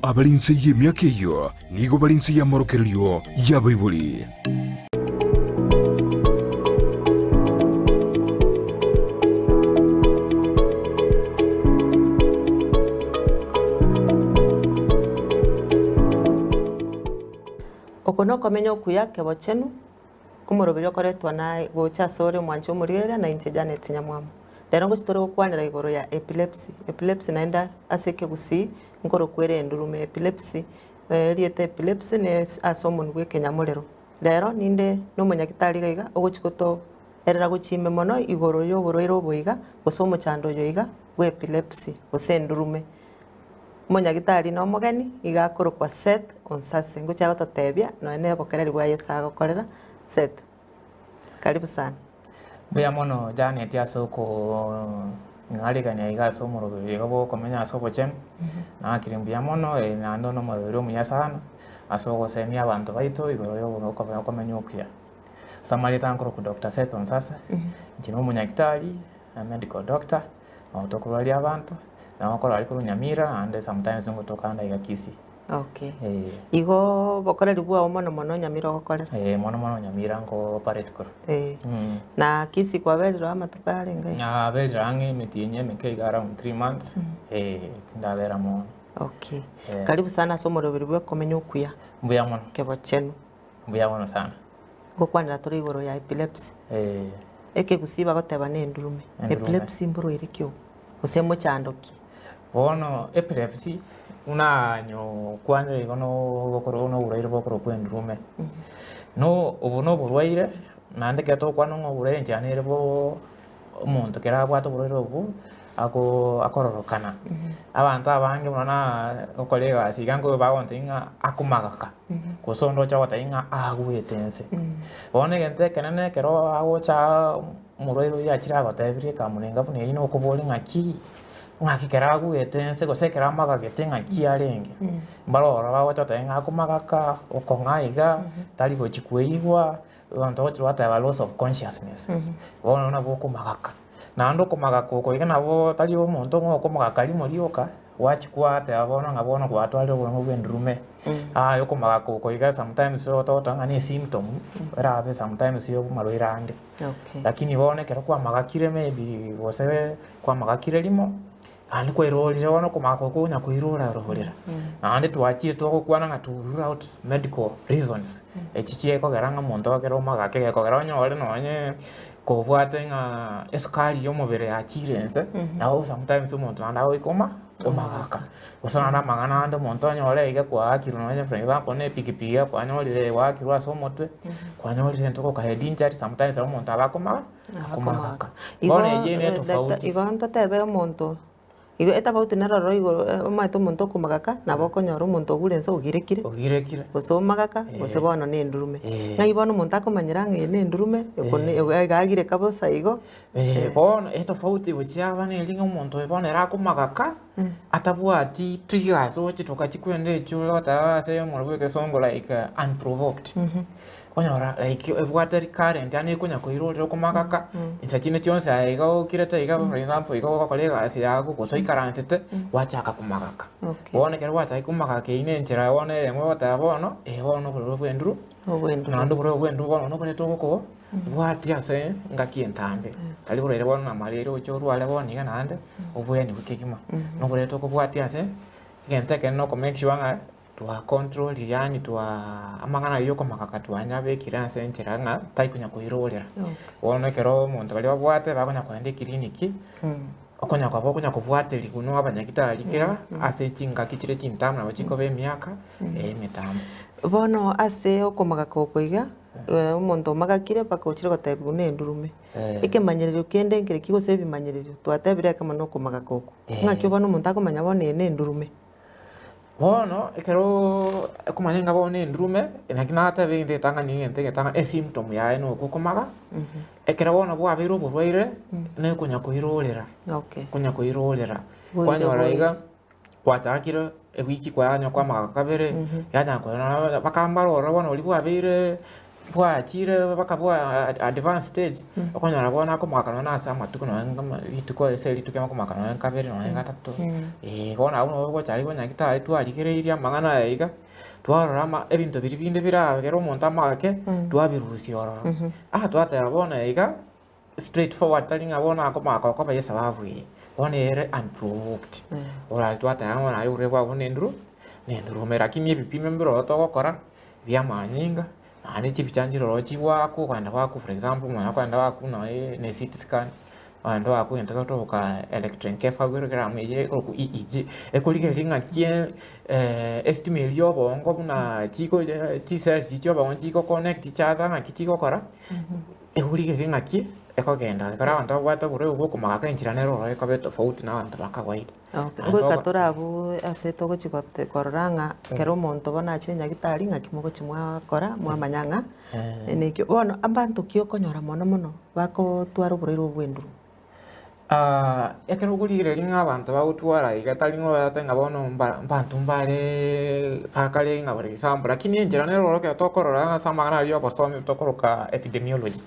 abare inse y'emiaka eyio nigo bare inse y'amorokererio y'abaibori. Oko nokomenya okuya kebochenu, omoroberi okoretwa naye gocha asore omwanchi omorigereria na inche Janet Nyamwamu. Rero ngochi tore gokwanera igoro ya epilepsy. Epilepsy naende ase ekegusii nkorokwa ere endurume. Epilepsy, erieta epilepsy ne ase omonwa bwa ekenyamorero. Rero ninde na omonyagitari iga iga ogochi gotoerera gochia ime mono igoro ya oborwaire obo iga gose omochando oyo iga bwa epilepsy gose endurume. Omonyagitari na omogeni iga akorokwa Seth Onsase ngochia gototebia nonya na obokereri bwa Yeso agokorera Seth karibu sana. Mbuya mono Janet ase okong'arigania iga ase omoroberi iga bwa okomenya ase obochenu, nakire mbuya mono naende one omoroberi omuya sana ase ogosemia abanto baito igoro ya okomenya okuya. Ase amarieta nkorokwa Doctor Seth Onsase, inche na omonyagitari, a medical doctor, nabo tokorwaria abanto, nabo nkorwaria korwa Nyamira naende sometimes ngotoka ande iga Kisii. Okay. Eh. Igo obokoreri bwao mono mono Nyamira ogokorera? Eh, mono mono Nyamira nko operate korwa. Eh. Mm. Na Kisii kwaberire oo amatuko arenge iga? Naberire ang'e emetienyi emeke iga around 3 months, eh, tindabera mono. Okay. Eh. Karibu sana ase omoroberi bwa okomenya okuya Mbuya mono. kebochenu. Mbuya mono sana. Ngokwanera tore igoro ya epilepsy. Eh. Ekegusii bagoteba na endurume. Endurume. Epilepsy mborwaire ki obo? Gose mochando ki? Bono epilepsy buna nyokwanire igo no oborwaire bokorokwa endurume. No obo na oborwaire naende ekero togokwana ng'a oborwaire enchera nere bo omonto ekero abwate oborwaire obwo akororokana. Abanto abange buna na gokora egasi iga nkoigwa bagontebia ng'a akomagaka gose onde ocha gotebia ng'a agwete nse. Bono egento ekenene ekero agocha omorwaire oyio achire agotebirie ekamonenga buna eyio nokoboria ng'aki, ng'aki ekero agwete nse gose ekero amagagete ng'aki arenge. Mbare ororo bagocha gotebia ng'a akomagaka, okong'a iga, tari gochi koigwa, abanto bagochia bateba loss of consciousness, bono nabwo okomagaka. Naende okomagaka oko iga nabo tari omonto ng'a okomagaka rimo rioka, gwachia kwateba bono ng'a bono gwatwarire oborimo bwa endurume, aye okomagaka oko iga sometimes otogoteba ng'a na esymptom, erabe sometimes ya omarwaire ande. Okay. Lakini bono ekero kwamagakire maybe gose kwamagakire rimo, naende kwairorire bono okomagaka okwo onya koirora rorera. Naende twachire twagokwana ng'a to rule out medical reasons, echi chiekogera ng'a omonto ekero omagake gekogera onyore nonye kobwate ng'a esukari ya omobere yachire inse, nabo sometimes omonto naende agoika oma omagaka. Gose naende amang'ana ande omonto onyore iga kwaakirwe nonye for example na epikipiki iga kwanyorire gwaakirwe ase omotwe, kwanyorire egento goka head injury sometimes nabo omonto aba akomaga akomagaka. Igo Bono eyio ne eh, dakta- etofauti. igo ntotebe omonto igo etofauti nero ororo igoro eh, omanyete omonto okomagaka nabo okonyora omonto ogure nse ogirekire Ogirekire. gose omagaka gose Eh. bono na endurume. Eh. Ng'ai bono omonto akomanyera ng'a eye na endurume eko ne iga agireka bosa igo. Eh, bono etofauti gochia aba neri ng'a omonto oyo bono ere akomagaka, atabwati triggers oche tokachi kwenda echio ogoteba ase omoro bwa egesongo like unprovoked. Okonyora like ebwate recurrent yaani ekonya koirorera okomagaka, insa chinde chionsi aye iga okirete iga for example iga ogokora egasi yago gose oikaransete, gwachaka komagaka. Okay. Bono ekero gwachakire komagaka eywo na enchera bono eyemo ogoteba bono, eh bono obororo bwa enduru, Obwenduru. naende obororo bwa enduru bono noborete ogokoo bwatia ase engaki entambe. Tari borwaire bono na malaria oche orware bono iga naende, obweniwe kegima. Noborete okobwatia ase, egento ekenene na oko make sure ng'a twa control yaani twa amang'ana aywo yokomagaka twanyabekire ase enchera ng'a tari konya koirorera. Bono ekero omonto baria babwate bakonya kogenda ekiriniki, okonya koba okonya kobwaterigwa na abanyagitari kera ase chingaki chire chintambe nabo chikoba emiaka emetambe. Bono ase okomagaka oko iga, omonto omagakire mpaka ochire gotebiwa na endurume. Ekemanyererio kende nkereki gose ebimanyererio, twatebire ekemo na okomagaka oko. Ng'aki bono omonto akomanya bono eye na endurume. Bono ekeroooo okomanya ng'a bono endurume, naki nateba egento egetang'ani egento egetang'ani esymptom yaye na okwo okomaga, ekero bono bwabeire oborwaire, na okonya koirorera, Okay. konya koirorera, Boire kwanyora boire. iga, kwachakire ewiki kwanywa kwamagaka kabere, yanyara koirana mpaka mbarore bono oria bwabeire. bwachire mpaka bwa advanced stage, okonyora bono akomaka nonye na ase amatuko nonye kama rituko ase rituko akomaka nonye kabere nonye gatato, eh, bono abwo nabo ogocha aria nyagetari twarigereirie amang'ana aya iga, twarora ama ebinto biria binde biragere omonto amake, twabirusia ororo. Ah twateba bono iga, straight forward tari ng'a bono akomaka okoba esababu eye, bono ere unprovoked. Orare twateba ng'a bono aye oborwaire bwabo buna enduru, na endurume lakini ebipimo mbire ororo togokora, bia amanyinga, naende chibicha nchire ororo chigoakwa okogenda goakwa for example omwana okogenda goakwa noe na ecT scan, ogende oakwe egento kegotoka electroencephalogram eywo ekorokwa EEG, ekorigereria ng'aki esitima eria ya obongo buna chiko chicells chia obongo chigo connect each other ng'aki chigokora. Ekorigereria ng'aki ekogenda, ekero abanto babwate oborwaire obwo bwokomagaka enchera nere ororo ekoba etofauti na abanto ba kawaida. Okay, Naende goika ogo- tore abwo ase togochi gote korora ng'a ekero omonto bono achire nyagetari ng'aki mogochi mwakora mwamanya ng'a nekio. Bono abanto ki okonyora mono mono bakotwara oborwaire obwo bwa enduru? Ekero okorigereria ng'a abanto bagotwara iga tari ng'a oratebe ng'a bono mba mbanto mbareee bakare ng'a for example, lakini enchera nere oro ekero tokorora ase amang'ana aria ya obosomi tokoroka epidemiology.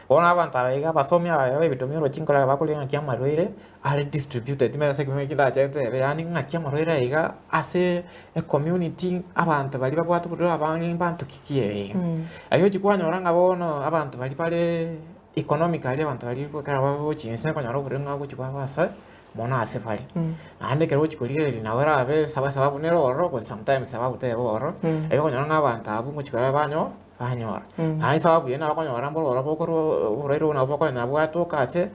Bono abanto aba iga abasomi aba ba epidemiology nkorora bakorigia ng'aki amarwaire are distributed timanyeti ase ekemo eki ndache ntebe yaani ng'aki amarwaire aya iga ase ecommunity abanto baria babwate oborwaire abange mbanto ki ki ere iga. Aye ochia kwanyora ng'a bono abanto baria bare. Economically abanto baria ekero bagochia inse okonyora oborwaire ng'a ogochia kwaba ase mono ase bare. Naende ekero ogochia korigereria nabo erabe saba sababu nere ororo gose sometimes sababu teba ororo, igo okonyora ng'a abanto abwo ngochia korora banyo banyora. Naende sababu eye nabo okonyora mboro ororo bokorwa oborwaire obwo nabo bokonyora bwatoka ase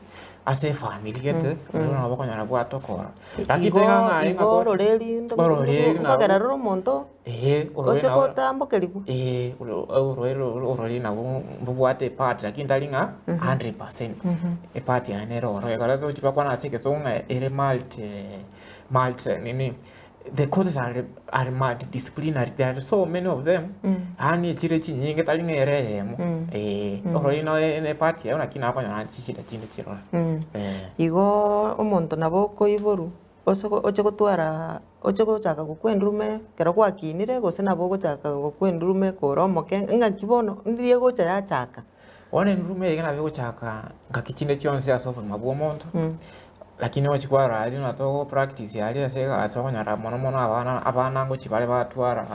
ase efamiri gete, oborwaire nabo bokonyora bwatoka ororo. Lakini Igo tari ng'a ng'a igo ororeri ndo ororeri nabo okogera rore omonto Eeh, ororeri oche nabo gotambokerigwa. Eeh, oro- ororeri oro ororeri nabwo mbobwate epart lakini tari ng'a 100%. Epart yaye nere ororo, ekero togochi twakwana ase egesongo ng'a ere multi multi nini, the causes are are multidisciplinary, there are so many of them, yaani echire chinyinge tari ng'a ere eyemo, eh, ororeri noe ne epart yaye lakini nabo okonyora chishida chinde chiroro, eh. Igo omonto nabo okoiborwa. Ose oche gotwara oche gochaka gokwa endurume ekero gwakinire gose nabo ogochaka gokwa endurume kore omoke ng'aki bono ndiria egocha yachaka. Bono endurume eye nabo egochaka ngaki chinde chionsi ase obogima bwa omonto, lakini ochi kwarora aria buna togo practice aria ase egasi okonyora mono mono abana abana ngochi bare batwara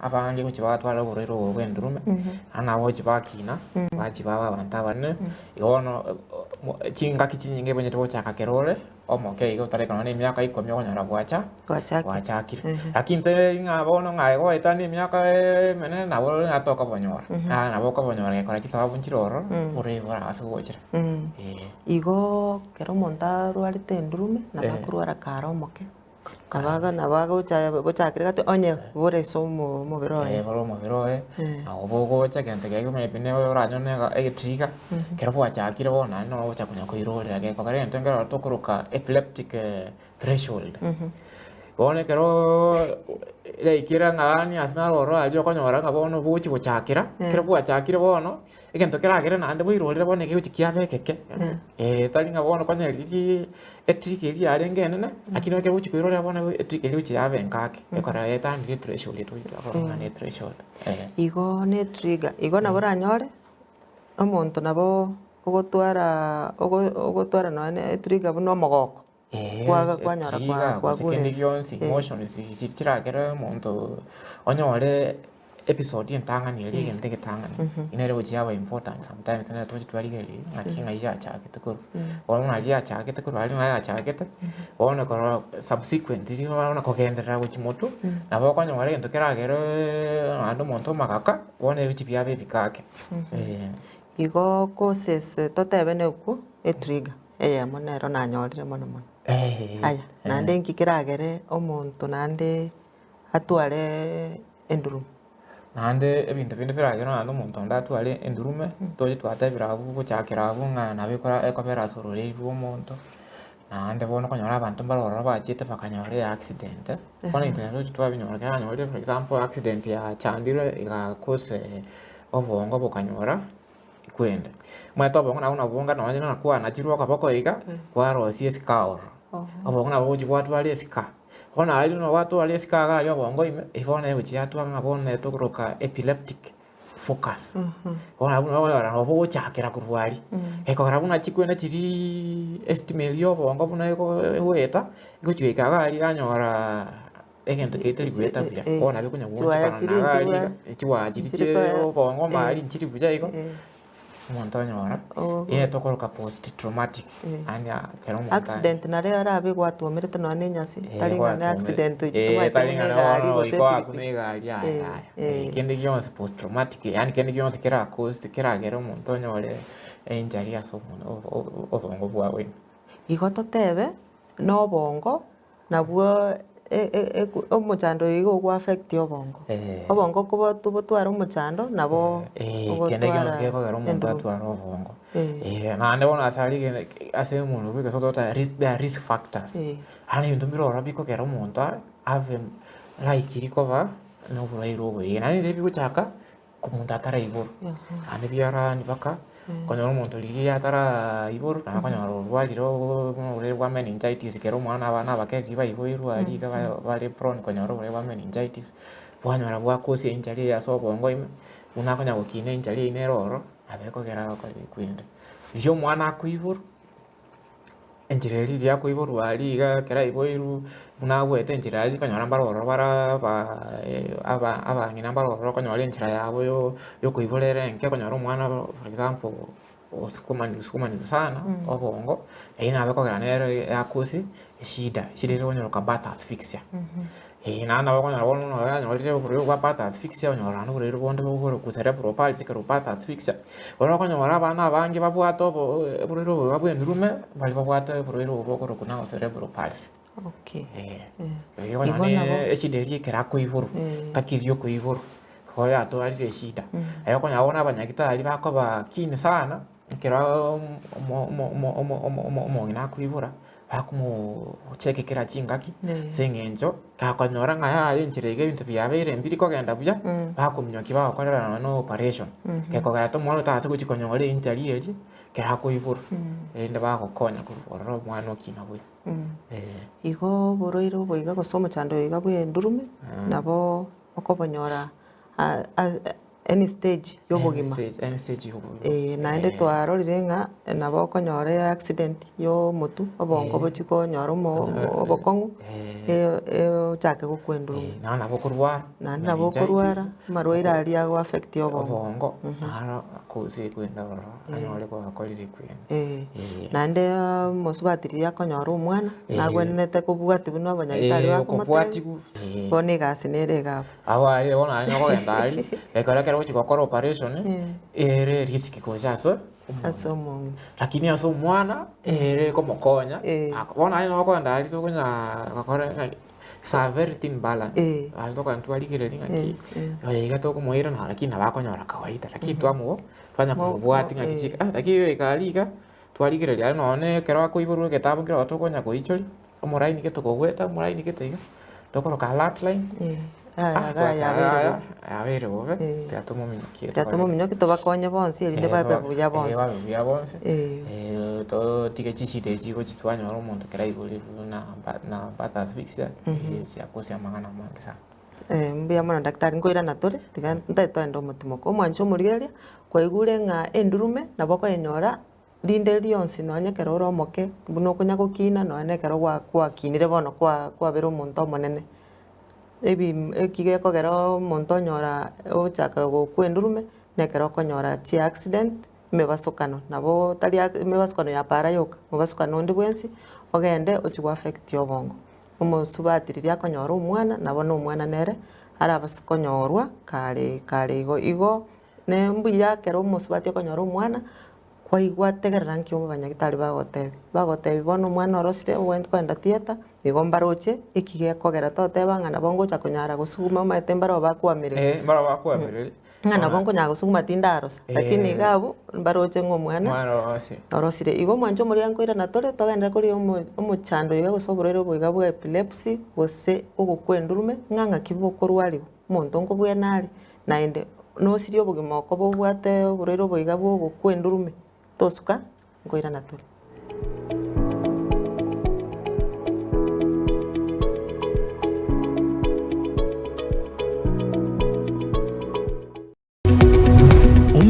abange ngochi batwara oborwaire obo bwa endurume, naende nabo gochi bakina, bachi baba abanto abanene, igo bono chingaki chinyinge ebwenerete gochaka kero ore. Omoke iga otareka nonya na emiaka ikomi okonyora bwacha Gwachakire. gwachakire. Lakini teri ng'a bono ng'a aye goetania emiaka emenene nabo ore ng'a tokobonyora. Aa nabo okobonyora gekora chisababu nchire ororo, oroibore ase ogochira. Eh. Igoo ekero omonto arwarete endurume, nabo akorwara kare omoke. Nabo nabo agocha bochakire gati onye bore ase omo omobere oye. Eh, bore omobere oye, nabo bogocha egento keria maybe nigo oranyore ega egetriga, ekero bwachakire bono naende nabo ogocha konya koirorera gekogera egento nkero tokoroka epileptic threshold. Bono ekeroooo yaikire ng'a yaani ase naro ororo aria okonyora ng'a bono bogochi gochakera, ekero bwachakire bono. Egento keragere naende boirorere bono egegochi kiaba egeke, tari ng'a bono konya riria etrick eria yarenge enene, lakini ekero ogochi koirorera bono etrick eria egochi yaba enke ake, ekero yaetanire ethreshold etogochi twakorora ng'a ne ethreshold eh. Igo ne trigger, igo nabo oranyore, omonto nabo ogotwara ogo ogotwara nonya na etrigger buna omogoko, kwaga kwanyora Etriga kwa gose kende kwagure gionsi emotions chiria chiragere omonto onyore episode entang'ani eria egento egetang'ani, nere gochia yaba important sometimes nere tochi twarigereria ng'aki ng'ai yachagete korwa. Bono buna riria yachagete korwa aria ng'a yachagete, bono ekero subsequently bono kogenderera gochia motwe, nabo okonyora egento keragere naende omonto omogaka, bono ebichi biaba ebike ake, eh. Igo causes totebe nekwo etrigger. Eyemo nero nanyorire mono mono. Aya, naende inki keragere omonto naende atware endurume? Naende ebinto binde biragere naende omonto onde atware endurume, toche twatebire abwo gochakera abwo ng'a nabo ekora ekobera ase ororeri rwa omonto, naende bono okonyora abanto mbare ororo bachiete bakanyora eaccident, bono intwe nabo twabinyora ekero anyorire for example accident yachandire ega cause obongo bokanyora. Kwende. Omanyete obongo nabwo nabwo bonga nonye na kwanachirwe okoboko iga, kwarosia esika ororo. Obongo nabo bogochia bwatwara esika. Bono aria nabo bwatwara esika iga aria obongo ime, ebi bono egochia yatwara ng'a bono etokoroka epileptic. focus. Bono abwo nabo okonyora nabo ogochakera korwa aria, ekogera buna chikwenda chiriiii estima eria ya obongo buna ego egoeta, egochi goika iga aria yanyora egento keria teri goeta buya. Bono nabo ekonya Chiwaya goonchokana chiri na iga aria nchibwa iga, chiwaya chiria nchiri chia koe obongo mari nchiri buya igo. Omonto onyora, Ogo. eye tokoroka post traumatic, yaani ekero omonto Accident nare arabe gwatwomerete nonya na enyasi, tari ng'a ne accident ochi Eh, tobwate tari buna ng'a egari bono gose goika oakwe epikipiki. na egari yaya Eh, yaya. eh. Kende gionsi post traumatic, yaani kende gionsi kera cause keragere omonto onyore einjury ase omo obongo bwago ime. Igo totebe, na obongo. Nabwo omochando oyo igo ogo affect obongo. Obongo kobo tobotware omochando nabo Kende gionsi ogotwara gekogera omonto endugu. atware obongo. Naende bono ase aria ase omonwe bwa egesoto togoteba risk there are risk factors. Yaani ebinto mbire ororo bikogera omonto abe likely koba na oborwaire obo iga. Naende ebigochaka omonto ataraiborwa, naende biarani mpaka okonyora omonto riria ataraiborwa naende okonyora orwarire oborwaire bwa meningitis ekero omwana abana abake riria baiboirwe aria iga bare prone konyora oborwaire bwa meningitis, bwanyora bwakosia enchara eye ase obongo ime, buna akonya gokina enchara eywo nere ororo, nabo ekogera agokora ebikwenda. Riria omwana akoiborwa. Enchera eria riria akoiborwa aria iga ekero aiboirwe, buna agwete enchera aria okonyora mbare ororo bare aba aba abang'ina mbare ororo okonyora enchera yabo yo yokoibora ere enke okonyora omwana for example osukumanirwe sukumanirwe sana obongo, eywo nabo ekogera nere yakosi eshida, eshida ere okonyora birth asphyxia. Naende nabo okonyora bono nonye yanyorire oborwaire bwa birth asphyxia onyora naende oborwaire bonde bokorokwa cerebral palsy ekero birth asphyxia. Bono okonyora abana abange babwate obo oborwaire obo bwa ebirume, mbari babwate oborwaire obo bokorokwa now cerebral palsy. Okay. Eh, Eh. igo Igo nonye nabo eshida eria ekero akoiborwa, Eh. ngaki eria okoiborwa, igo yatwarire eshida. Aye okonyora bono abanyagitari bakoba keen sana, ekero omo omo omo omo omo omo omong'ina akoibora, bakomocheki kera chingaki, ase eng'encho gakonyora ng'a yaya enchera iga ebinto biabeire mbiri kogenda buya, bakominyokia bagokorera nonye na operation. Gekogera omwana otagase gochia konyora einjury eria, ekero akoiborwa, erinde bagokonya korwa ororo omwana okina buya. Eh. Igo oborwaire obo iga gose omochando oyo iga bwa endurume, nabo okobonyora any stage y'obogima. Any stage, any stage y'obogima. Eh, naende Eh. twarorire ng'a nabo okonyora eaccident ya omotwe, obongo Eh. bochie konyora omo Eh. obokong'u, Eh. e- e- ochake gokwa enduruma. Eh, naende nabo okorwara, Naende nabo meningitis, okorwara, amarwaire aria ago affect obongo. obongo, naro akose kwenda ororo, anyore koakorire kwenda. Eh, Eh. naende omosubati riria akonyora omwana, Eh. nagwenerete kobwatia buna abanyagitari Eh, bakomotebia, okobwatiwu, eh. bono egasi nere iga abwo. Abwo aria bono aria nokogenda aria, ekero ekero ogochia gokora operation, ere risk gocha ase omong'ina. Ase omong'ina. Lakini ase omwana, ere ekomokonya, ako bono aye nokogenda aria tokonya gokora ng'a it's a very thin balance. Aria tokogenda twarigereria ng'aki, oyo iga tokomoira na lakini nabo akonyora kawaida, lakini twamo twanya komobwatia ng'aki chika ah lakini goika aria iga, twarigereria aria nonye ekero akoiborwa egetabu nkero tokonya koichoria. Omoraini gete kogweta, omoraini gete iga, tokoroka alert line, Eh, ah, aya twaka iga yabeire aya bobe. yabeire bobe, Eh. tiga tomominyokie Tiga tokore. tomominyokie tobakonye bonsi erinde Eh, babe toba- buya eh, bonsi. babe buya bonsi, Eh. eh, totige chishida echi gochi twanyora omonto ekero aiborirwe na ba- na birth asphyxia, chiakosia amang'ana amange sana. Eh, mbuya mono daktari, nkoirana tore, tiga ntaete toende omotimoko. Omwancho omorigereria, kwaigure ng'a endurume nabo okoyenyora Rinde rionsi nonya ekero ore omoke, buna okonya gokina, nonya na ekero gwa gwakinire bono kwa kwabera omonto omonene. Ebim eki gekogera omonto onyora ochaka gokwa endurume, na ekero okonyora chiaccident, emebasokano nabo tari ac emebasokano ya para yoka, mobasokano onde bwensi, ogende ochie go affect obongo. Omosubati riria akonyora omwana, nabo na omwana nere, arabase konyorwa kare kare igo. Igo, ne mbuya ekero omosubati okonyora omwana, Kwaigwa tegerera nki abanyagitari bagotebia. Bagotebia bono omwana orosire ogwenerete kogenda theatre, igo mbaroche eki gekogera toteba ng'a nabo ngocha konyara gosuguma omanyete mbarabwo bakoamereri. Eh, mbarabwo bakoamereri. Ng'a nabo nkonyara gosuguma tindarosa, lakini iga abwo mbaroche ng'a omwana Omwana orosire. orosire. Igo omwancho omoria nkoirana tore, togenderere koria omo omochando oiga gose oborwaire obo iga bwa epilepsy, gose ogokwa endurume, ng'a ng'aki bokorwariwa, omonto nkobwena are. Naende nosirie obogima okoba obwate oborwaire oboiga bw'ogokwa endurume, tosuka nkoirana tore.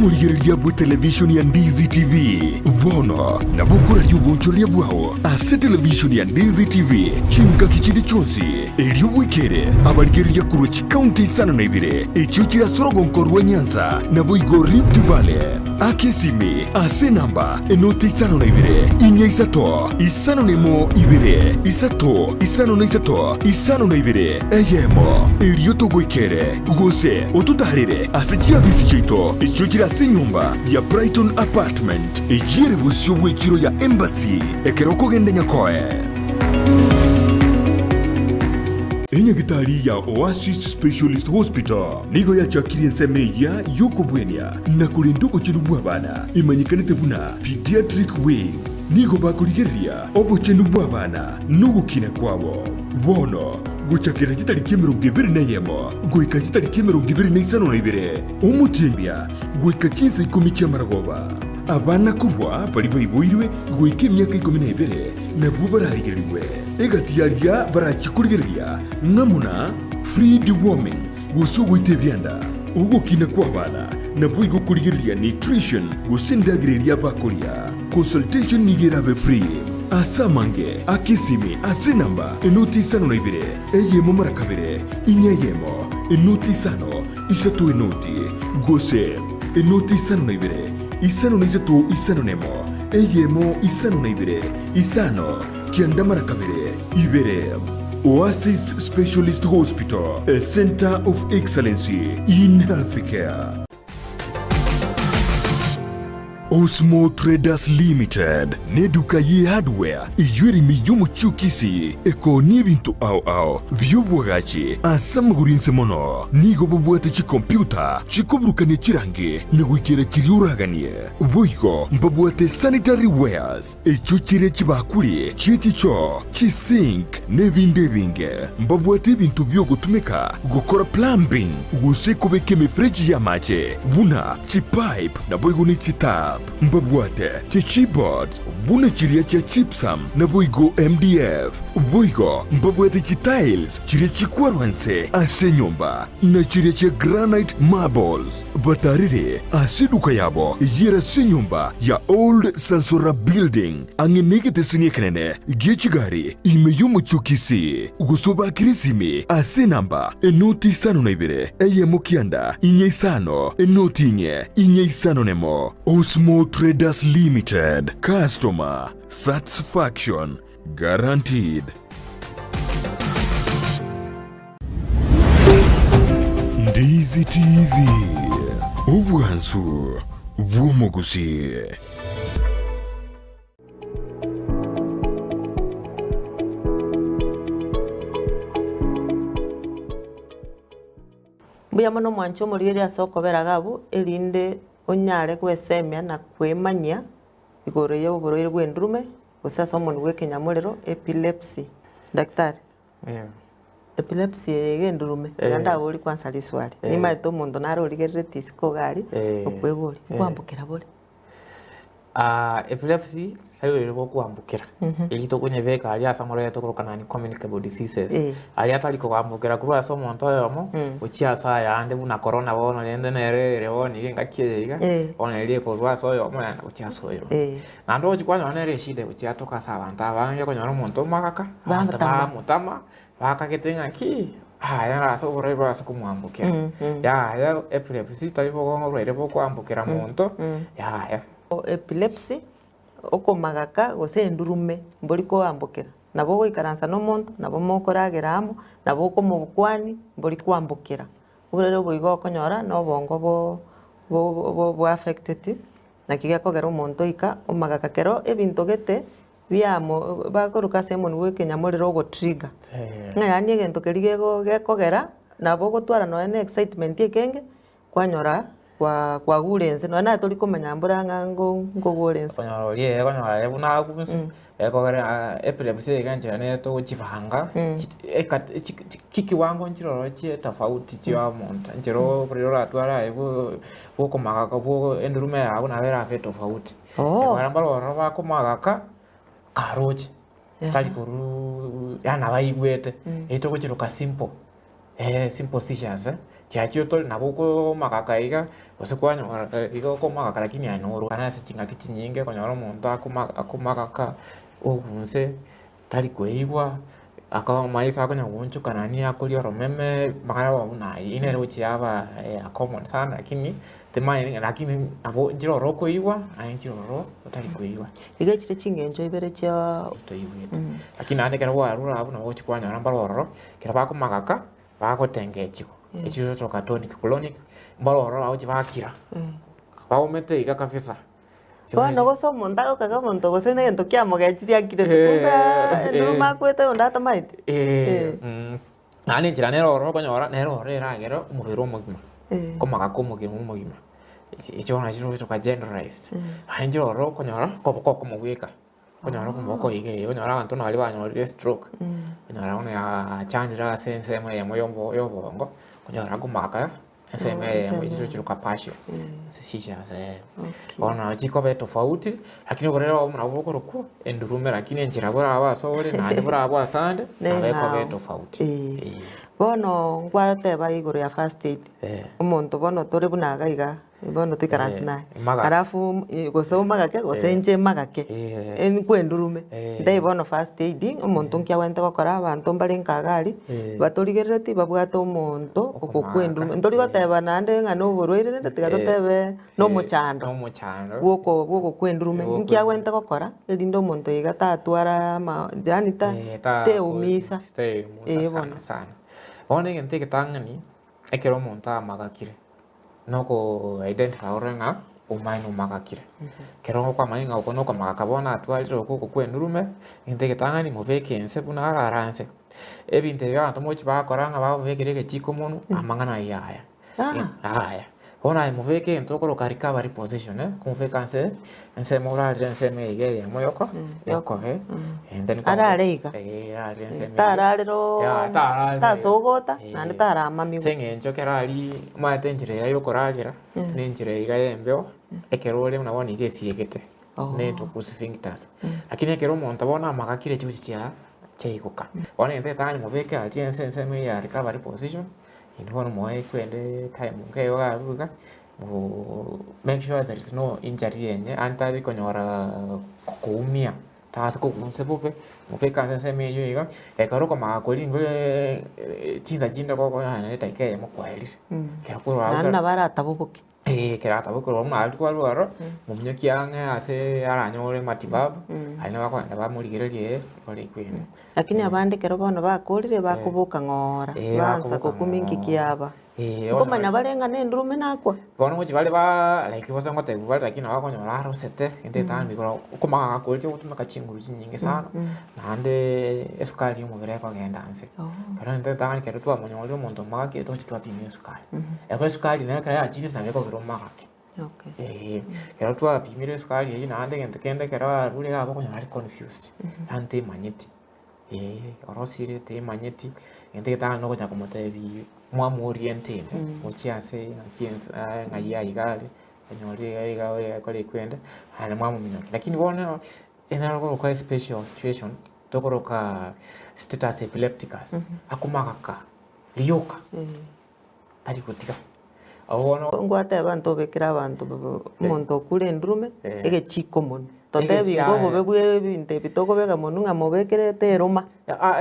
Omorigereria bw'etelevishoni ya Ndizi TV bono nabo okoraria obonchoreria bwao ase televishoni ya Ndizi TV chingaki chinde chionsi, erio bwekere abarigereria korwa chikaunti isano na ibere echio chire ase orogonko rwa Nyanza naboigo Rift Valley. Aka esimi ase enamba enoti isano na ibere, inya isato, isano na emo ibere, isato, isano na isato, isano na ibere, eyemo, erio togoikere, gose ototaarere ase chiabisi chiaito echio chire ase enyomba ya Brighton Apartment, eyio ere bosio bw'echiro ya Embassy, ekero okogenda Nyakoe. Enyagitari ya Oasis Specialist Hospital nigo yachakirie ensemo eyia y'okobwenia na korenda obochenu bw'abana emanyekanete buna Pediatric Wing. Nigo bakorigereria obochenu bw'abana na ogokina kwabo. Bono gochakera chitariki 21 goika chitariki 52 omotienyi goika chinsa ikomi chi'amaragoba, abana korwa baria baiboirwe goika emiaka 12 nabwo bararigerigwe. Egati y'aria barachie korigereria ng'amo na free deworming, gose ogoita ebianda, ogokina kw'abana, naboigo korigereria nutrition gose endagera eria bakoria. Consultation nigo erabe free. Ase amange, aka esimi ase enamba enoti isano na ibere, eyemo mara kabere, inya eyemo, enoti isano, isato enoti, gose enoti isano na ibere, isano na isato isano na emo, eyemo isano na ibere, isano, kianda mara kabere, ibere. Oasis Specialist Hospital, a centre of excellency in healthcare. Osmo Traders Limited neduka ye hardware eyio ere ime y'omochie o Kisii ekoonia ebinto ao ao bi'obwagachi ase amagoro inse mono. Nigo babwate chikompyuta chikoburukania chirangi na goikera chiria oraganie. Boigo mbabwate sanitary wares, Echio chire chibakuri chie chichoo, chisink, na ebinde ebinge. Mbabwate ebinto bi'ogotumeka gokora plumbing gose kobeka emefereji y'amache buna chipipe naboigo ne chitap. Mbabwate chichipboards buna chiria chia gypsum naboigo MDF. Boigo mbabwate chitiles chiria chikwarwa nse ase enyomba na chiria chia granite marbles. Batarire ase eduka yabo eyio ere ase enyomba ya Old Sansora Building, ang'e negeteseni ekenene gie chigari ime y'omochie o Kisii, gose obakere esimi ase enamba enoti isano na ibere, eyemo kianda, inye isano, enoti inye, inye isano nemo. Osmo Traders Limited, Customer Satisfaction Guaranteed. Ndizi TV, obwansu bw'omogusi. Mbuya mono mwanche omorigereria ase okobera iga abwo, erinde onyare gwesemia na kwemanyia igoro ya oborwaire bw'endurume gose ase omonwa bw'ekenyamorero epilepsy. Daktari. Epilepsy eye iga endurume, iga ndaborie kwansa riswali, nimaete omonto nare origereretie isiko iga aria, okweboria, nkwambokera bore? Epilepsy tari oborwaire bokwambokera, erio tokonyebeka aria ase amarwaire tokoroka non communicable diseases, aria atari koambokera korwa ase omonto oyomo gochia ase ayande buna corona bono rende nere ere bono iga engaki eye iga, bono eria ekorwa ase oyomo yaenda gochia ase oyomo. Naende ogochia kwanyora nere eshida egochia yatoka ase abanto abange okonyora omonto omogaka, abanto bamotama, bakagete ng'a ki, aya naro ase oborwaire bware komwambokera, yaya epilepsy tari bogongo oborwaire bokoambokera monto, yaya. Epilepsy, okomagaka gose endurume mbori koambokera, nabo ogoikaransa na omonto, nabo mokoragera amo, nabo okomokwania, mbori koambokera. Oborwaire obo igo okonyora na obongo bo bo bo affecteti. Naki gekogera omonto oika omagaka kero ebinto gete biamo bakoruka ase omonwa bwa ekenyamorero ogotrigger. Ng'a yaani egento keria gego gekogera nabo ogotwara nonya na excitement ekenge kwanyora kwa kwagure ense nonya naye tori komanya mbora ng'a ngo nkogure ense. Okonyora oria ee okonyora aye buna agunse ekogera epilepsy iga enchera nere togochibanga eka chi kiwango nchiroro chie tofauti chia omonto enchera oborwaire oratware aye Bokomagaka bwo endurume yago nabo erabe tofauti. Oh. Ekero mbare ororo bakomagaka, karoche, tari koruu yaani nabo aigwete, eywo togochiroka simple. Simple seizures chiachio tori nabo okomagaka iga, gose kwanyora iga okomagaka lakini aye norware ase chingaki chinyinge okonyora omonto akoma akomagaka ogunse tari koigwa, aka amaiso akonya goonchoka nani akoria oromeme, amang'ana abo buna aywo. Eywo nere gochia yaba common sana lakini timanyeti ng'a lakini nabo nchire ororo okoigwa naende nchire ororo otari koigwa. Iga echire ching'encho ibere chia Toigwete. Lakini naende ekero kwarure abwo nabo ogochia kwanyora mbare ororo, ekero bakomagaka, bagotengechigwa, echio chigotoka tonic clonic, mbare ororo bagochia bakira, baomete iga kabisa. Bono gose omonto agokaga omonto gose na egento kiamogechirie akirete, kumbe enduruma akwete onde atamaeti. Naende enchera nere ororo okonyora, nere ororo eragere omobere omogima, komagaka omogima omogima, echio bono nachio chigotoka generalized. Naende enchera ororo okonyora, koboko okomo bweka. Okonyora omoboko iga iga, okonyora abanto buna baria banyorire estroke, okonyora bono yachandire ase ensemo eyemo ya obo ya obongo, okonyora akomaka ensemo eyemo echio chirochire partial, seizures eh. Bono nabo chikoba etofauti, lakini oborere obomo nabo bokorokwa endurume lakini enchera borabe ase ore naende borabe ase ande, nabo ekoba etofauti eh. Bono nkwateba igoro ya first aid, omonto bono tore buna iga iga. Bono toikaranse naye. Alafu gose omagake gose inche magake, nkwendurume. Ntebie bono first aid, omonto nki agwenerete gokora, abanto mbare nka iga aria, batorigerereti babwate omonto okokwendurume. Ntori goteba naende ng'a na oborwaire rende tiga totebe na omochando bwa ogokwendurume. Nki agwenerete gokora erinde omonto iga tatwara ama yaani teumisa. Teumisa sana sana. Bono egento egetang'ani, ekero omonto amagakire. Noko identify orore ng'a omaene omagakire. Ekero okwamanya ng'a oko nokomagaka bono atwarire oko oko kwa endurume, egento egetang'ani mobeke ense buna arare anse. Ebinto ebi abanto mochi bakora ng'a bababekera egechiko monwe, amang'ana ayio yaya, yaya. Bono aye mobeke egento okoroka recovery position, komobeka nse, ensemo orarere ensemo eye iga eyemo yoko, yokobe, and then Arare iga. eh, ararere ensemo eyio. Tararera oo, Ya, tararera tasogota, iga. naende taramamiwa. Ase eng'encho ekero aria omanyete enchera eye yokoragera, na enchera iga ya embeo, ekero ore buna bono iga esiegete, Oh. na etoku sphincters. Lakini ekero omonto bono amagakire chigochi chia chiaigoka. Bono egento egetang'ani mobeke aria ense ensemo eye ya recovery position, naende bono moe kwende time nkeigo iga abwo iga, make sure there is no injury enye yaani tari konyora koumia, tagasi kogwa inse bobe, mobeke ase ensemo eywo iga, ekero okomanya koria nigo chinsa chinde gokonya nonye edageka eyemo kwaerire. Ekero korwa abwo Naende nabo arataboboke. Eeh ekero atabokerwa buna aria kwarwa ororo, mominyokie ang'e ase aranyore matibabu, aria nabo akogenda bamorigererie ore ekwende. Lakini abande ekero bono bakorire bakoboka ng'ora, Eh, baansa bakoboka gokumia inki ng'ora. kiaba. Eh, Nkomanya bare ng'a nendurume nakwa. Bono ngochia bare ba like gose ngotebiwa bare lakini nabo okonyora arosete, egento egetang'ani igoro okomagaka koria ogotumeka chinguru chinyinge sana, naende esukari ya omobere ekogenda nse. Ekero egento egetang'ani ekero twamonyorire omonto omagakire togochia twapima esukari. Ekero esukari naye ekero yachire nse nabo ekogera omagake. Eeh, ekero twapimire esukari eywo naende egento kende ekero arure iga okonyora are confused, yaani temanyeti. Eeh, orosire temanyeti, egento egetang'ani nokonya komotebi mwamoorientete gochia ase ng'aki ense ng'ai aiga are, onyorire iga iga iga ekore ekwende, naende mwamominyokia. Lakini bono enyara korokwa especial situation, tokoroka status epilepticus, akomagaka rioka, tari gotiga. Abwo bono. Ngwateba ntobekere abanto omonto okure endurume egechiko monwe. Totebi ng'a obobe bwa ebinto ebi tokobeka monwe ng'a mobekere teroma.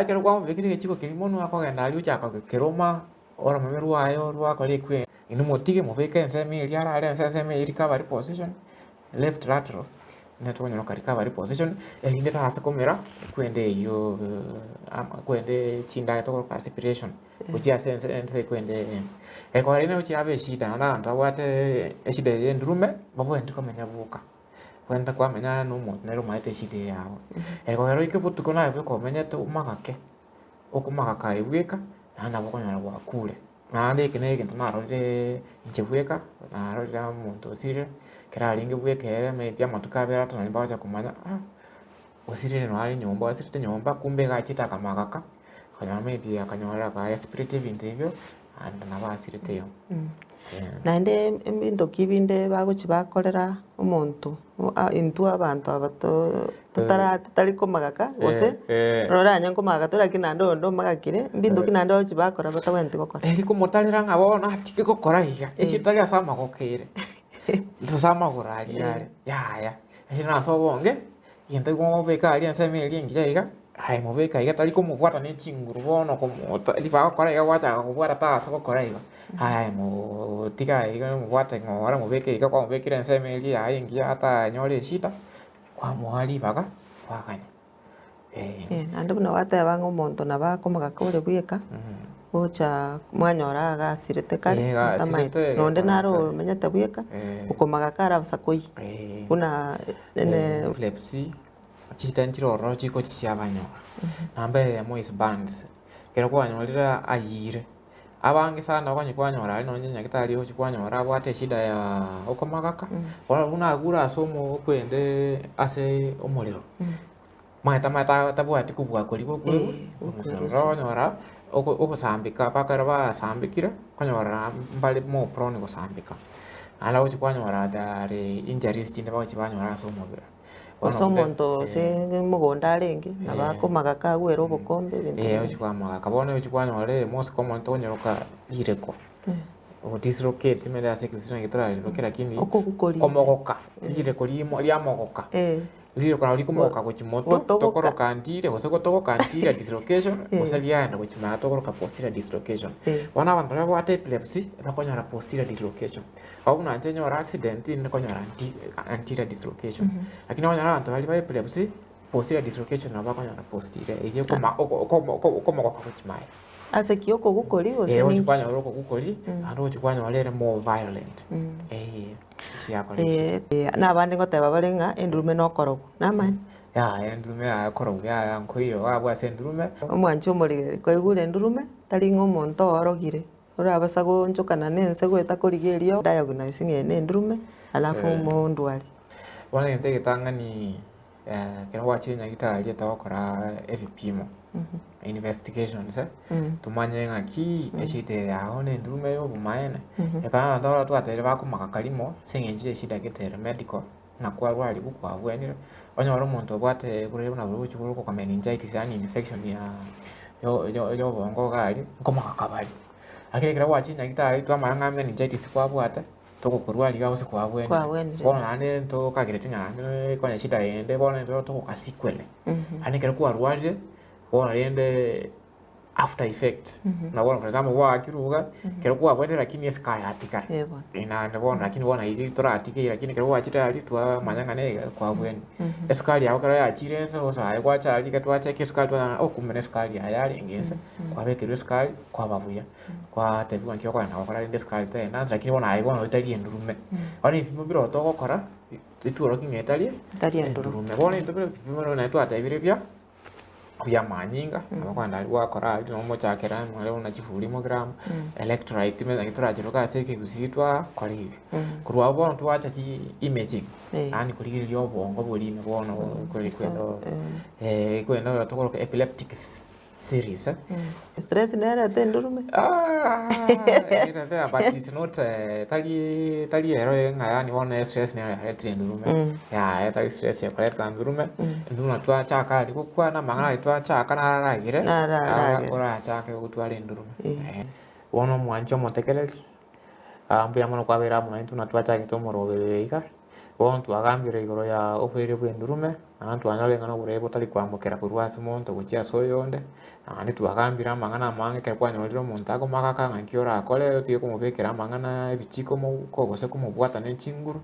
Ekero kwamobekire egechiko keria monwe akogenda aria ochaka gokeroma, oromeme rwaye rwakora ekwe, inwe motige mobeke ensemo eria arare ense ensemo eyio recovery position, left lateral, buna tokonyora ka recovery position, erinde tase komera ekwende eyio ama ekwende chindagera tokoroka aspiration. Gochia ase ense ense ekwende eye. Ekero rende gochia abe eshida naende abanto babwate eshida eye ya endurume, babwenerete komenya boka. Babwenerete kwamenya na omonto nere omanyete eshida eye yabo. Ekogera oike botuko naye bweka omenyete omagake, okomagaka aye bweka, naende nabo okonyora gwakure. Naende eke na egento narorire inche bweka, narorire omonto osirire, ekero arenge bweka ere maybe amatuko abere atato naende bagocha komanya ah. Osirire nonya are nyomba, osirete nyomba kumbe iga achete akamagaka, akanyora maybe akanyora aka aspireti ebinto ebio, And nabo asirete igo. Naende ebinto ki binde bagochi bakorera omonto intwe abanto aba totara totari komagaka gose oranye nkomagaka tore lakini naende oyonde omagakire, mbinto ki naende bagochi bakora batabwenereti gokora? Eri komotarera ng'a bono atige gokora iga, ase tari ase amagoko ere, gose amagoro aria are, yaya, ase nase obonge. Egento ekobeka aria ensemo eria engiya iga, aye mobeke iga tari komobwata ne chinguru bono komota ribaga gokora iga gwachaka kobwata tagasa gokora igo, aye motiga iga omobwate ng'ora omobeke iga kwamobekire ensemo eria yaye engiya atanyore eshida, kwamoa ribaga kwaganya eh. Naende buna gwateba ng'a omonto nabo akomogaka ore bweka, gocha mwanyora iga asirete kare Iga otamaeti. asirete, Nonde naro iga omenyete bweka, Eh. okomagaka arabasa koyia, buna ene Epilepsy, chitani chire ororo chikochi chiabanyora. Namba eyemo is burns, ekero kwanyorire ayire, abange sana okonywa kwanyora aria nonye nyagetari ogochi kwanyora abwate eshida ya okomagaka, bono buna agure ase omo okwende ase omorero, omanyete amaete tabwati kobua koria gokwerwa, okonyora ogosambeka mpaka ekero basambekire, okonyora mbare more prone gosambeka. Naende ogochi kwanyora are injuries chinde bagochi banyora ase omobere. Gose omonto gose mogondo arenge, nabo akomagaka agwere obokombe ebinto Eh, ochi kwamagaka bono ochi kwanyora mosike omonto okonyaroka rireko, odislocate ime ase ekegusii naki torariroke lakini Okogukoria inse. komogoka, rireko rimo riamogoka. Rireko nabo rikomogoka gochia moto, Gotogoka. tokoroka anterior gose gotogoka anterior dislocation, gose Eh. riaenda gochia magega tokoroka posterior dislocation. Eh. Bono abanto baria babwate epilepsy, bakonyora posterior dislocation. Abwo buna inche nyore accident, nikonyora anti anterior dislocation. Lakini okonyora abanto baria ba epilepsy, posterior dislocation nabo bakonyora posterior eywo ekoma oko oko okomogoka gochia magega. Ase ki okogukoria gose Eh, ogochia ninki? kwanyora okogukoria, naende ogochia kwanyora ere more violent. Eh. Eh, na abande ngoteba bare ng'a endurume nokorogwa. Namaene? Yaya endurume yaya korogwa yaya nkoiyo iga ase endurume. Omwanchi omorigereria, kwaigure endurume, tari ng'a omonto oorogire, orabasa goonchokana na ense goeta korigia erio diagnose ng'a eye nendurume, alafu omondwari. Bono egento egetang'ani Ekero gwachire nyagetari togokora ebipimo, investigations, tomanye ng'aki eshida eye yago na endurume ya obomaene. Ekero abanto barabwo twatebire bakomagaka rimo ase eng'encho ya eshida gete ere medical, ng'a kwarwarigwe kwabwenire, onyore omonto obwate oborwaire buna boria ogochia korokwa meningitis yaani infection ya ya obongo iga aria, nkomagaka bare. Lakini ekero gwachire nyagetari twamanya ng'a meningitis kwabwate. Togokorwa riga gose kwabwenire. Kwabwenire. Bono naende ntokagereti ng'a naende konya shida ende bono intwe togoka sequelae. Yaani ekero kwarwarire, bono rende after effect, buna bono for example gwakirwe iga, ekero kwabwenire lakini escar yatigara. Eh bono. Eh naende bono lakini bono eywo toratiga eywo lakini ekero gwachire aria twamanya ng'a neiga kwabwenire. Esukari yago ekero yachire ense gose aye gwacha aria iga twacheki esukari twanyora oh kumbe na esukari yaye yarenge ense, kwabekerwa esukari kwaba buya. Kwatebiwa nki okogenda gokora rende esukari tena anse lakini bono aye bono etari endurume. Bono ebipimo bire oo togokora, titworokia ng'a etari Etari endurume. Bono intwe bire ebipimo bire naende twatebire bia, bia amanyinga, nabo okogenda aria gwakora aria nabo mochakera amo buna chifurimogram, electrolyte manya torachiroka ase ekegusii twakora ebi. Korwa abwo bono twacha chi imaging, yaani korigereria obongo boria ime bono kore kwenda kwenda tokoroka epileptic series eh. Stress nerete endurume. Ah, erete, but it's not eh, tari tari ero ng'a yani bono stress nero yaretire endurume yaya tari stress ekoreta endurume endurume twachaka aria gokwana amang'ana aria twachaka nararagere Nararagere. orachake gotwara endurume Eh. Bono omwanchi omotegereri ah, mbuya mono kwabeire amo naintwe buna twachagete omoroberi iga. Bono twagambire igoro ya oboerio bw'endurume, naende twanyora ng'a noborwaire botari kwambokera korwa ase omonto gochia ase oyonde, naende twagambire amang'ana amange ekero kwanyorire omonto akomagaka ng'a nki orakore otige komobekera amang'ana ebichiko omouko gose komobwata ne chinguru,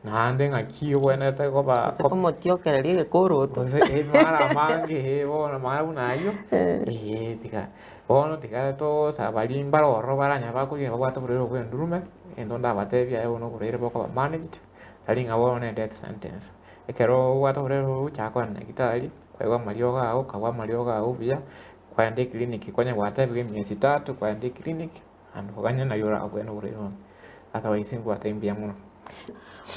naende ng'aki obwenerete koba Gose komotiokereria egekoroto. Gose amang'ana amange eh bono amang'ana buna ayio, eh tiga. Bono tiga tosa baria mbare ororo baranyare bakorigia babwate oborwaire obwo bw'endurume, egento ndabatebie aye bono oborwaire bokoba managed, tari ng'a bono ne death sentence. Ekero obwate oborwaire obwo chaka kogenda nyagetari, kwaigwa amariogo ago, okabua amariogo ago buya, kwaenda eclinic konya gwatebigwa emiezi tatu, kwaenda eclinic, naende oganye nario orabwene oborwaire obo. Otherwise ngobatebia mbuya mono.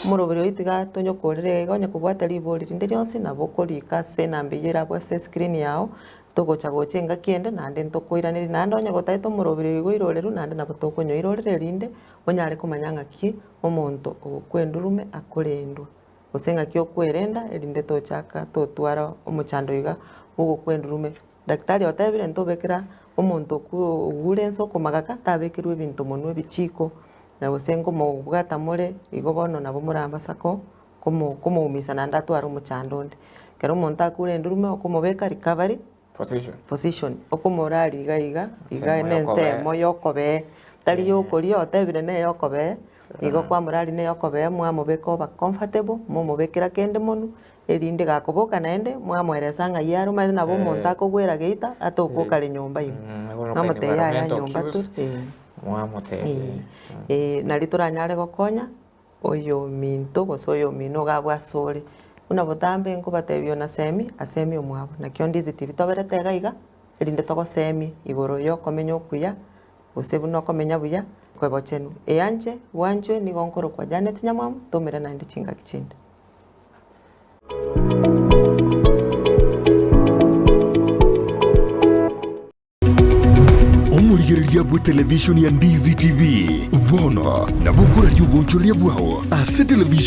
Omoroberi oyio tiga tonyokorere iga onye kobwate ribori rinde rionsi nabo okorika ase enamba eyio erabwo ase escreen yao. Togocha gocha engaki ende naende ntokoiraneria naende onye gotagete omoroberi oyo oiroreru naende nabo tokonyoirorera erinde onyare komanya ng'aki omonto ogokwa endurume akorendwa. Gose ng'aki okwerenda erinde tochaka totwara omochando iga bw'ogokwa endurume. Daktari otebire ntobekera omonto okwo ogure ense okomagaka tabekerwe ebinto monwe ebichiko na gose nkomobwata more igo bono nabo morabasa ko komo komoumisa naende atware omochando onde. Ekero omonto akure endurume okomobeka recovery Position. position, okomoraria iga iga iga Ensemo na yokobee. ensemo yokobee, tari yokoria otebire neye okobee, igo kwamoraria neye okobee mwamobeka oba comfortable, momobekera kende monwe, erinde gakoboka naende, mwamoeresa ng'ai are omanyete nabo omonto akogwera geita atokoka are nyomba ime. Mm, igoro Mwamotebia yaya environmental nyomba cues, tore eh. mwamotebia. Eh, nari toranyare gokonya. Oyominto gose oyomino iga abwo asore, buna botambe nkobatebia ona semi asemi omwabo. Naki onde ase tibi toberete iga iga, erinde togosemie igoro y'okomenya okuya, gose buna okomenya buya kw'obochenu. Eanche bwanchwe nigo nkorokwa Janet Nyamwamu, tomere naende chingaki chinde. Omorigereria bw'etelevishoni ya Ndizi TV bono nabo okoraria obonchoreria bwao ase televishoni.